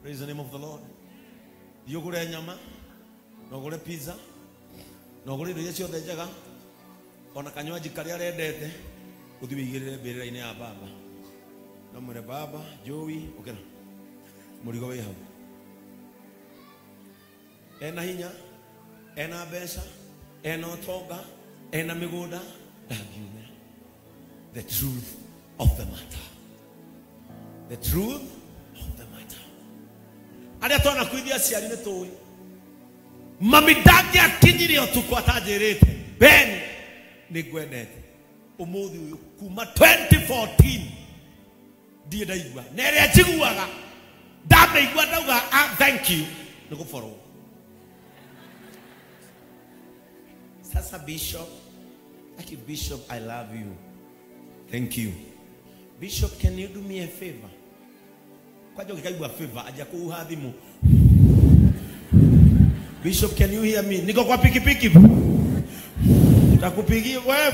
Praise the name of the Lord. Thiĩ ũgũre nyama na ũgũre pizza na ũgũre indo iria ciothe njega ona kanywaji karĩa arendete, ũthiĩ wĩigĩrĩre mbĩrĩra-inĩ ya baba na mwĩre baba Joey ũkĩra mũrigo wĩ hau. Ena hinya, ena mbeca, ena ũtonga, ena mĩgũnda, ndangiumĩra. The truth of the matter. The truth of the matter. Arĩa twanakuithia aciari nĩ tũĩ mami ndangĩakinyire ũtukũ atanjĩrĩte Ben nĩ ngwendete. Ũmũthĩ ũyũ kuma 2014 ndirĩ ndaigua na ĩrĩa njiguaga ndamĩigua ndauga ah, thank you nĩ gũborwo. Sasa Bishop, aki Bishop, I love you. Thank you. Bishop, can you do me a favor? Kwaja ukikaigua favor aja kuuha thimu. Bishop, can you hear me? Niko kwa pikipiki. Takupigia wewe.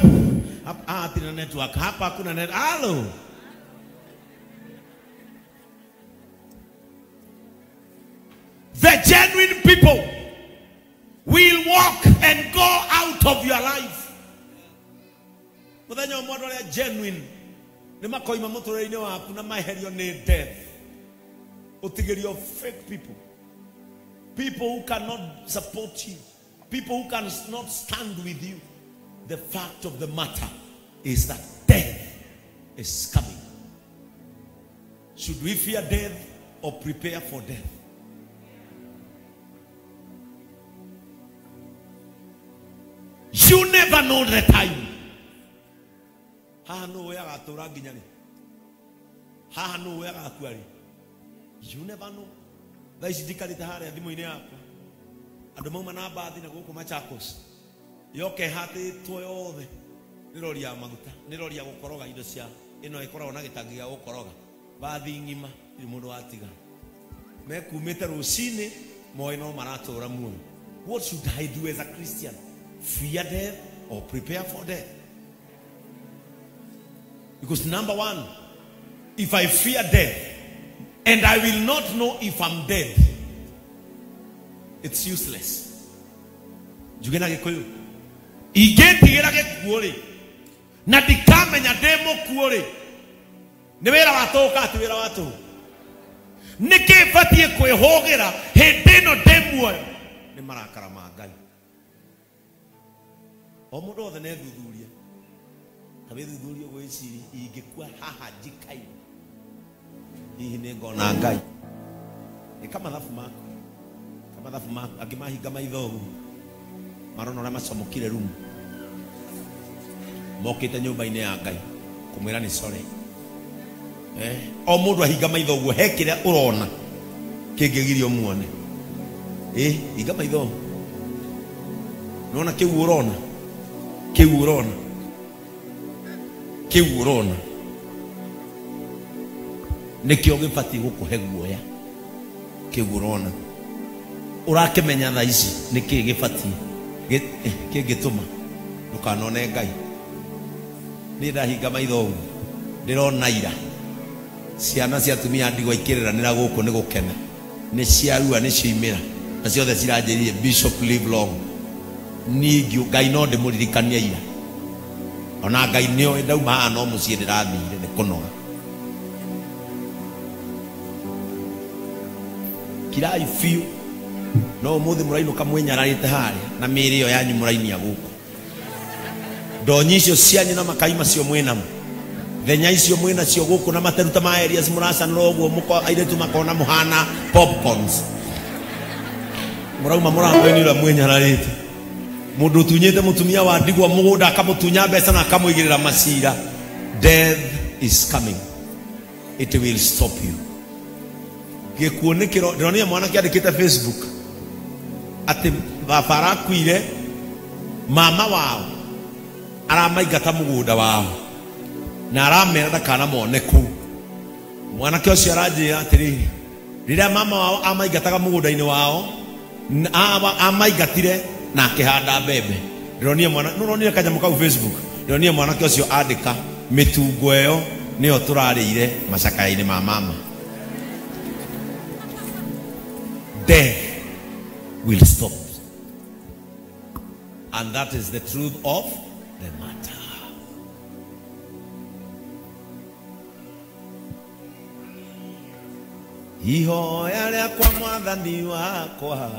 Ah, tina network. Hapa hakuna net. Hello. The genuine people will walk and go out of your life. Muthenya ũmwe andũ arĩa genuine nĩ makoima mũtũrĩre-inĩ waku na maherio nĩ death. Ũtigĩrio fake people. People who cannot support you. People who cannot stand with you. The fact of the matter is that death is coming. Should we fear death or prepare for death? You never know the time. Haha no we agatũra nginya rĩ. Haha no we agakua rĩ. You never know. Thaa ici njikarĩte harĩa thimũ-inĩ yakwa. Andũ mauma na mbathi na gũkũ Machakos. Yoka ĩhatĩtwo yothe nĩ rori ya maguta, nĩ rori ya gũkoroga indo cia ĩno ĩkoragwo na gĩtangi gĩa gũkoroga. Mbathi ng'ima ndirĩ mũndũ watiga. Mekumĩte rũcinĩ moĩ no maratũra muoyo. What should I do as a Christian? Fear death or prepare for death? Because number one, if I fear death and I will not know if I'm dead, it's useless. Njuge na Gĩkũyũ, ingĩtigĩra gĩkuũ rĩ na ndikamenya ndĩ mũkuũ rĩ, nĩ wĩra wa tũhũ kana ti wĩra wa tũhũ? Nĩkĩ batiĩ kwĩhũgĩra hĩndĩ ĩno ndĩ muoyo? Nĩ marakara ma Ngai. O mũndũ wothe nĩethuthuria. Ta wĩthuthurie gwĩciria ingĩkua haha njikaire hihi nĩ ngona Ngai. Ĩka mathabu maku. Ĩka mathabu maku. Angĩ mahinga maitho ũguo marona ũrĩa macomokire rumu mokĩte nyũmba-inĩ ya Ngai kũmwĩra nĩ sorry. O mũndũ ahinga maitho ũguo he kĩrĩa ũrona kĩngĩgiria muone. Hinga maitho. Nĩwona kĩu ũrona? Kĩu ũrona? Kĩu ũrona nĩkĩo gĩbatiĩ gũkũhe guoya. Kĩu ũrona ũrakĩmenya thaa ici nĩkĩĩ gĩbatiĩ kĩngĩtũma ndũkanone Ngai. Niĩ ndahinga maitho ũguo ndĩrona ira ciana cia atumia a ndigwa ikĩrĩranĩra gũkũ nĩ gũkena, nĩ ciarua nĩ cioimĩra na ciothe ciranjĩrire Bishop live long. Niĩ Ngai no ndĩmũririkanie ira. Ona Ngai nĩoĩ ndauma haha no mũciĩ ndĩrathire nĩ kũnoga. Kirai biũ no ũmũthĩ mũrainũka mwĩnyararĩte harĩa na mĩĩrĩ ĩyo yanyu mũrainia gũkũ. Ndonyi icio cianyu na makai macio mwĩnamo, thenya icio mwĩnacio gũkũ na materuta ma areas mũracanũra ũguo airĩtu makona mũhana popcorns. Mũrauma mũrango-inĩ ũrĩa mwĩnyararĩte. Mũndũ ũtunyĩte mũtumia wa ndigwa mũgũnda akamũtunya mbeca na akamũigĩrĩra macira. Death is coming. It will stop you. Gĩkuũ nĩ kĩro. Ndĩronire mwanake andĩkĩte Facebook atĩ baba arakuire, mama wao aramaingata mũgũnda wao na aramera ndakanamone kũu. Mwanake ũcio aranjĩra atĩrĩrĩ, rĩrĩa mama wao amaingataga mũgũnda-inĩ wao, amaingatire na akĩhanda mbembe. Ndĩronire mwana, nĩũronire kanyamũ kau Facebook? Ndĩronire mwanake ũcio andĩka mĩtungo ĩyo nĩyo tũrarĩire macakaya-inĩ ma mama. Death will stop. And that is the truth of the matter. Ihoya rĩakwa mwathani wakwa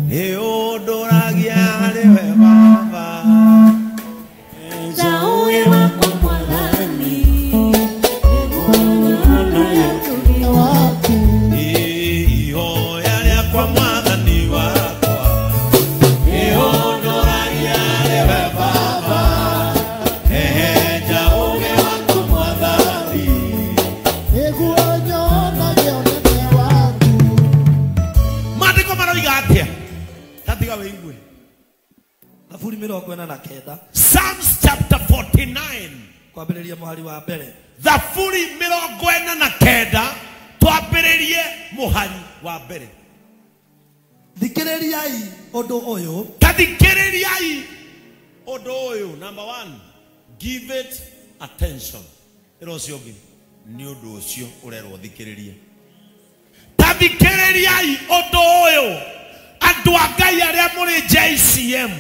nĩ ũndũragia harĩ we Baba. Njaũĩ wakwa mwathani nĩguo waku. Ihoya rĩakwa mwathani wakwa nĩ ũndũragia harĩ we Baba. Njaũĩ waku mwathani nĩguo nyonage ũnene waku. Maandĩko maroiga atĩa? Tatiga wĩigue. Thaburi 49 Psalms chapter 49 kwambĩrĩria mũhari wa mbere. Thaburi 49 twambĩrĩrie mũhari wa mbere. Thikĩrĩriai ũndũ ũyũ. Tathikĩrĩriai ũndũ ũyũ. Number one, give it attention. Ĩra ũcio ũngĩ nĩ ũndũ ũcio ũrerwo thikĩrĩrie. Tathikĩrĩriai ũndũ ũyũ andũ a Ngai arĩa mũrĩ JCM,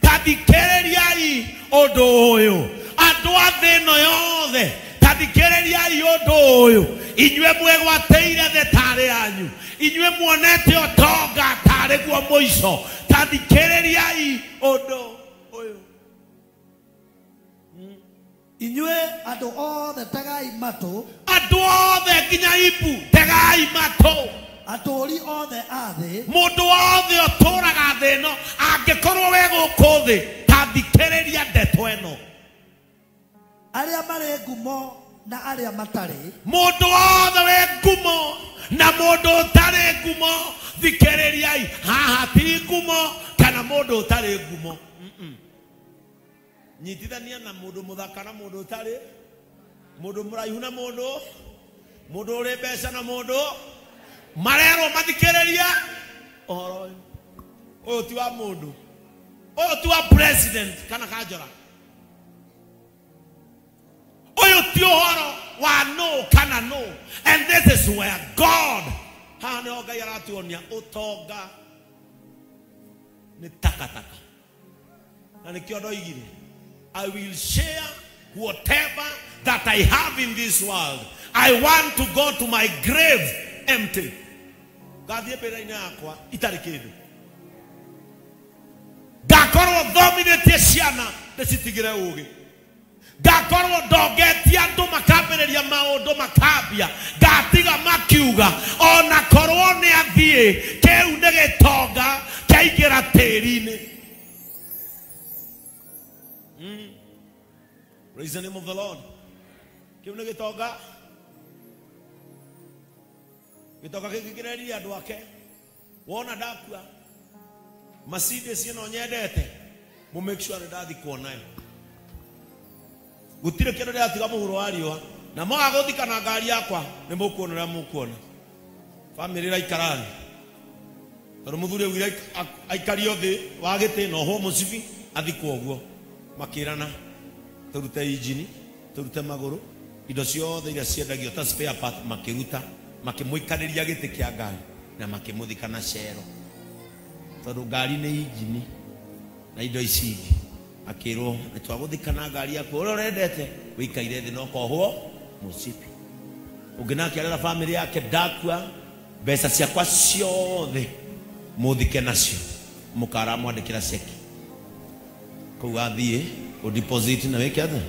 tathikĩrĩriai ũndũ ũyũ andũ a thĩ ĩno yothe, tathikĩrĩriai ũndũ ũyũ inyuĩ mwĩgwatĩire thĩ tarĩ yanyu, inyuĩ muonete ũtonga tarĩ guo mũico, tathikĩrĩriai ũndũ ũyũ. Inyuĩ andũ othe tegai matũ. Andũ othe nginya ibu tegai matũ. Atũũri othe a thĩ. Mũndũ wothe ũtũũraga thĩ ĩno angĩkorwo wĩ gũkũ thĩ tathikĩrĩria ndeto ĩno. Arĩa marĩ ngumo na arĩa matarĩ. Mũndũ wothe wĩ ngumo na mũndũ ũtarĩ ngumo thikĩrĩriai. Haha ti ngumo kana mũndũ ũtarĩ ngumo. Nyitithania na mũndũ mũthaka na mũndũ ũtarĩ, mũndũ mũraihu na mũndũ ũrĩ mbeca na mũndũ marerwo mathikĩrĩria ũhoro ũyũ. Ũyũ ti wa mũndũ, ũyũ ti wa president kana kanjora, ũyũ ti ũhoro wa no kana no. And this is where God, haha nĩho Ngai aratuonia ũtonga nĩ takataka. Na nĩkĩo ndoigire, I will share whatever that I have in this world. I want to go to my grave empty. Ngathiĩ mbĩrĩra-inĩ yakwa itarĩ kĩndũ. Ngakorwo thomithĩtie ciana ndĩcitigĩre ũũgĩ. Ngakorwo ndongetie andũ makambĩrĩria maũndũ makambia. Ngatiga makiuga ona korwo nĩ athiĩ kĩu nĩ gĩtonga kĩaingĩra tĩri-inĩ. Praise the name of the Lord. Kĩu nĩ gĩtonga. Gĩtonga gĩkĩ kĩreririe andũ ake. Wona ndakua Mercedes ĩno nyendete, mũ make sure nĩ ndathikwo nayo. Gũtirĩ kĩndũ ndĩratiga mũhuro wa riũa. Na mwaga gũthika na ngari yakwa nĩ mũkuona ũrĩa mũkuona. Bamĩrĩ ĩraikara thĩ. Tondũ mũthuri augire aikario thĩ wa gĩtĩ na ohwo mũcibi athikwo ũguo. Makĩrana tũrute injini, tũrute magũrũ, indo ciothe iria ciendagio ta spare part makĩruta, makĩmũikarĩria gĩtĩ kĩa ngari na makĩmũthika na cero. Tondũ ngari nĩ injini na indo ici ingĩ. Akĩrwo nĩ twagũthika na ngari yaku ũrĩa ũrendete wĩikaire thĩ na ũkohwo mũcibi. Ũngĩ nake arera bamĩrĩ yake ndakua mbeca ciakwa ciothe mũthike nacio, mũkaramwandĩkĩra ceki kũu athiĩ ũdeposit na wĩke atĩa.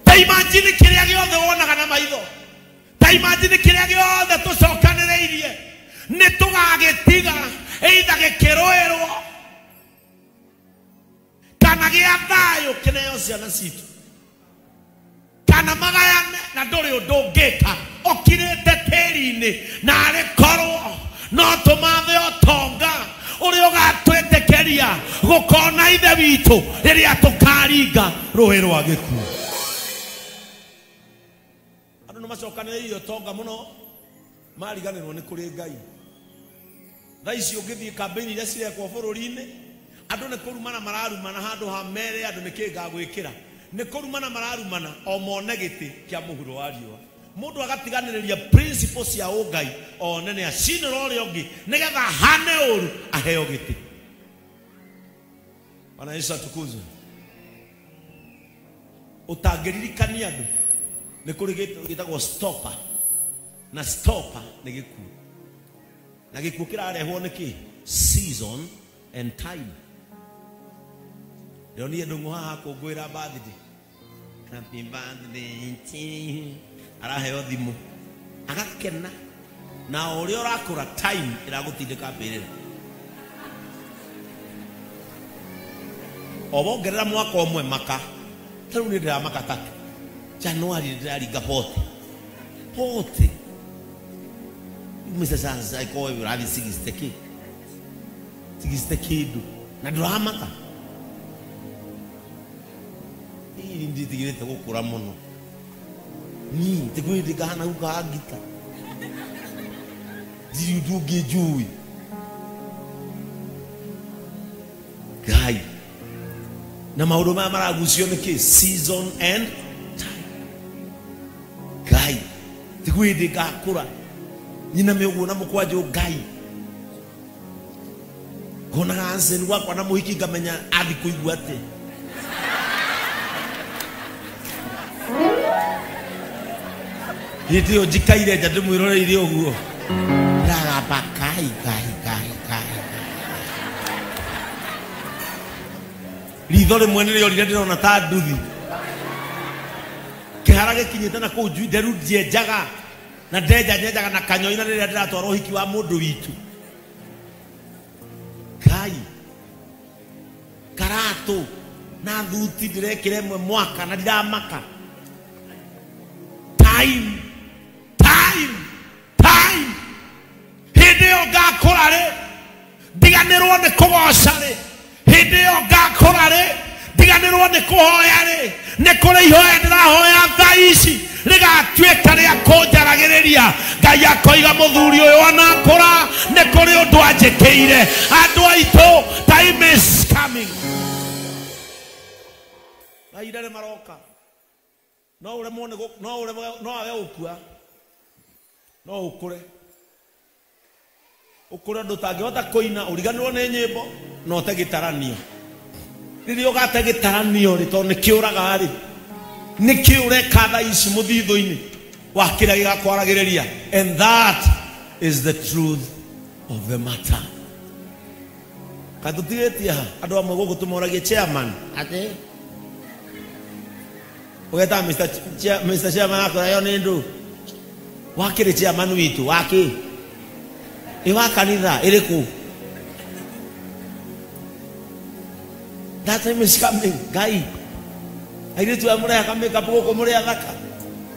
Ta imagine kĩrĩa gĩothe wonaga na maitho, ta imagine kĩrĩa gĩothe tũcokanĩrĩirie nĩ tũgagĩtiga either gĩkĩrũĩrwo kana gĩa thayũ kĩneo ciana citũ kana magayane, na ndũrĩ ũndũ ũngĩka ũkirĩte tĩri-inĩ. Na arĩ korwo no tũmathe ũtonga ũrĩa ũgatwĩtĩkĩria gũkona ithe witũ rĩrĩa tũkaringa rũĩ rwa gĩkuũ. Andũ nĩ macokanĩrĩirie ũtonga mũno mariganĩrwo nĩ kũrĩ Ngai. Thaa ici ũngĩthiĩ kambĩini iria cirekwo bũrũri-inĩ, andũ nĩ kũrumana mararumana handũ ha mere andũ nĩ kĩ ngagwĩkĩra. Nĩ kũrumana mararumana o mone gĩtĩ kĩa mũhuro wa riũa. Mundu agatiganĩrĩria principle cia ũngai one nĩ acinĩra ũrĩa ũngĩ nĩgetha ahane ũru aheo gĩtĩ. Bwana Yesu atukuzwe. Ũtangĩririkania andũ nĩ kũrĩ gĩtagwo stopper, na stopper nĩ gĩkuũ, na gĩkuũ kĩrarehwo nĩ kĩ? Season and time. Ndĩronire ndũng'ũ haha kũngũĩra birthday. Happy birthday to you. Araheo thimũ agakena, na o ũrĩa ũrakũra time ĩragũtindĩka mbĩrĩra. O wongerera mwaka ũmwe maka, ta rĩu nĩ ndĩramaka take January ndĩraringa 40 Mr. Sansa ikowe ũrathiĩ 60 kĩ 60 kĩndũ na ndũramaka. Ii nditigĩrĩte gũkũra mũno ni tikwĩndĩ ngahana guka ngita ndirĩ ũndũ ũngĩ njũĩ. Ngai na maũndũ maya maragucio nĩ kĩ? Season and time. Ngai tikwĩndĩ ngakũra nyina mĩũguo na mũkwanjũ. Ngai ngonaga Ansen gwakwa na mũhiki ngamenya athi kũigua atĩ hĩndĩ ĩyo njikaire nja ndĩmwĩroreire ũguo ndĩragamba kai kai kai kai. Ritho rĩmwe nĩrĩorire ndĩrona ta nduthi kĩhara gĩkinyĩte na kũu nderu ndienjaga na ndenja nyenjaga na kanyoi na rĩrĩa ndĩratwara ũhiki wa mũndũ witũ. Ngai karatũ na thuti ndĩrekĩra ĩmwe mwaka na ndiramaka. Time, time, time. Hĩndĩ ĩyo ngakũra rĩ, ndiganĩrwo nĩ kũgoca rĩ. Hĩndĩ ĩyo ngakũra rĩ, ndiganĩrwo nĩ kũhoya rĩ. Nĩ kũrĩ ihoya ndĩrahoya thaa ici rĩgatuĩka rĩa kũnjaragĩrĩria. Ngai akoiga mũthuri ũyũ anakũra nĩ kũrĩ ũndũ anjĩkĩire. Andũ aitũ, time is coming. Mahinda nĩ maroka. No ũremwo nĩ no ũremwo no age gũkua, no ũkũre ũkũre ũndũ ũtangĩhota kũina ũriganĩrwo nĩ nyĩmbo na ũte gĩtaranio. Rĩrĩa ũgate gĩtaranio rĩ, tondũ nĩkĩũraga rĩ, nĩkĩ ũreka thaa ici mũthithũ-inĩ wa kĩrĩa gĩgakwaragĩrĩria? And that is the truth of the matter. Kaĩ tũtigĩtie ha andũ amwe gũkũ tũmoragie chairman atĩ ũgetaga Mr. Chairman akora ĩyo nĩ ndũ wakĩrĩ chairman witũ wakĩ ĩ wa kanitha ĩrĩkũ? That time is coming. Ngai airĩtu aya mũrehaka makeup gũkũ mũrĩ athaka,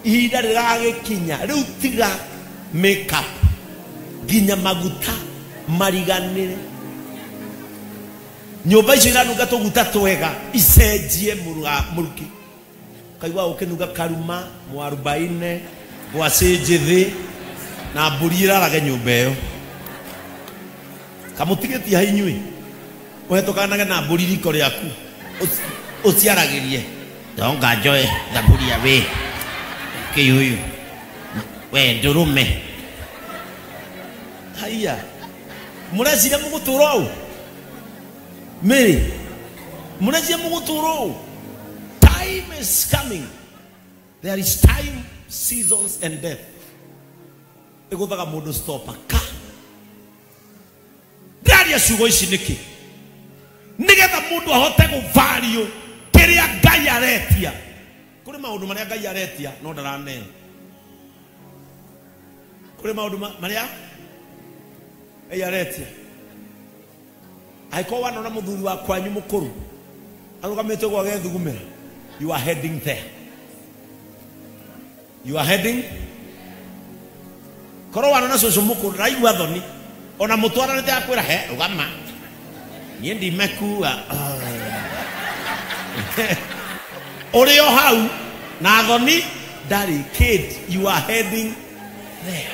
ihinda rĩragĩkinya rĩu tiga makeup nginya maguta mariganĩre. Nyũmba icio iranunga tũguta twega icenjie mũrukĩ. Kaigua ũkĩnunga karuma mwarubaine ngwacĩ njĩthĩ na mbũri ĩrarage nyũmba ĩyo. Kamũtigĩtie ha inyuĩ ũhetũkanage na mbũri riko rĩaku ũciaragĩrie ndonga njoe thaburia wĩ kĩyũyũ we ndũrũme. Haiya mũreciria mũgũtũra ũũ? Mary mũreciria mũgũtũra ũũ? Time is coming. There is time, seasons and death. Ĩgũthaga mũndũ stopper ka ndĩraria ciugo ici nĩkĩ? Nĩgetha mũndũ ahote gũvalue kĩrĩa Ngai aretia. Kũrĩ maũndũ marĩa Ngai aretia no ndaraneo. Kũrĩ maũndũ marĩa Ngai aretia. Angĩkorwo wanona mũthuri wa kwanyu mũkũrũ arũgamĩte ũguo agethugumĩra, you are heading there. You are heading. Korwo wanona cũcũ mũkũrũ ndaigua thoni ona mũtwaranĩte akwĩra he rũgama niĩ ndimekua ũrĩ o hau na thoni ndarĩ. Kid, you are heading there.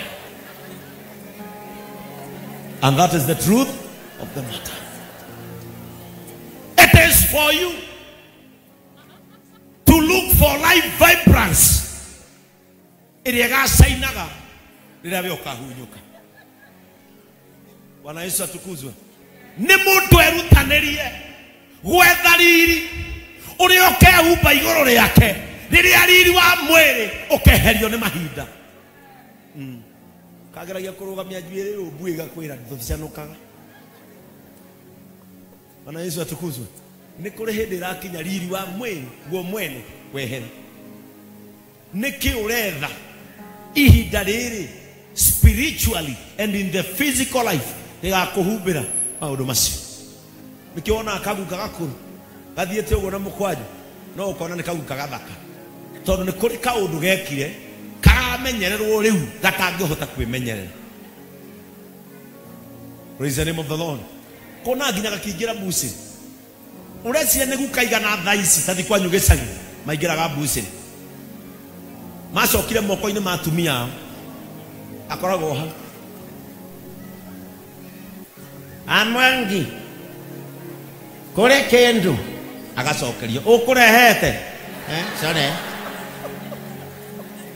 And that is the truth of the matter. It is for you to look for life vibrance. Ĩrĩa ĩgacainaga rĩrĩa we ũkahunyũka. Bwana Yesu atukuzwe. Nĩ mũndũ erutanĩrie gwetha riri ũrĩa ũkehumba igũrũ rĩake rĩrĩa riri wa mwĩrĩ ũkeherio nĩ mahinda. Kageragia kũrũgamia njuĩrĩ ũmbu ĩgakwĩra ndũcanũkaga. Bwana Yesu atukuzwe. Nĩ kũrĩ hĩndĩ ĩrakinya riri wa mwĩrĩ guo mwene wehere. Nĩkĩ ũretha ihinda rĩrĩ spiritually and in the physical life rĩgakũhumbĩra maũndũ macio. Nĩkĩo wonaga kaguka gakũrũ gathiĩte ũguo na mũkwanjũ no ũkona nĩ kaguka gathaka, tondũ nĩ kũrĩ kaũndũ gekire karamenyererwo rĩu gatangĩhota kwĩmenyerera. Praise the name of the Lord. Kona nginya gakĩingĩra mbucĩrĩ. Ũreciria nĩ guka igana thaa ici tathi kwanyu gĩcagi maingĩraga mbucĩrĩ. Macokire moko-inĩ ma atumia ao. Akoragwo hau. Amwangi kũrĩ kĩndũ agacokerio ũkũrehete sorry,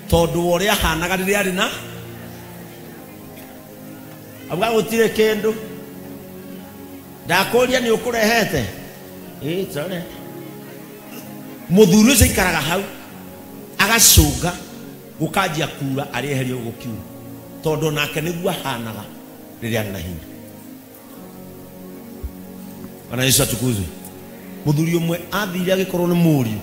tondũ wa ũrĩa ahanaga rĩrĩa arĩ na auga gũtirĩ kĩndũ ndakũria nĩ ũkũrehete sorry. Mũthuri ũcio aikaraga hau agacũnga gũkanjia kura arĩeherio gũkiura, tondũ nake nĩguo ahanaga rĩrĩa arĩ na hinya. Bwana Yesu atukuzwe. Mũthuri ũmwe athire agĩkorwo nĩ mũriũ.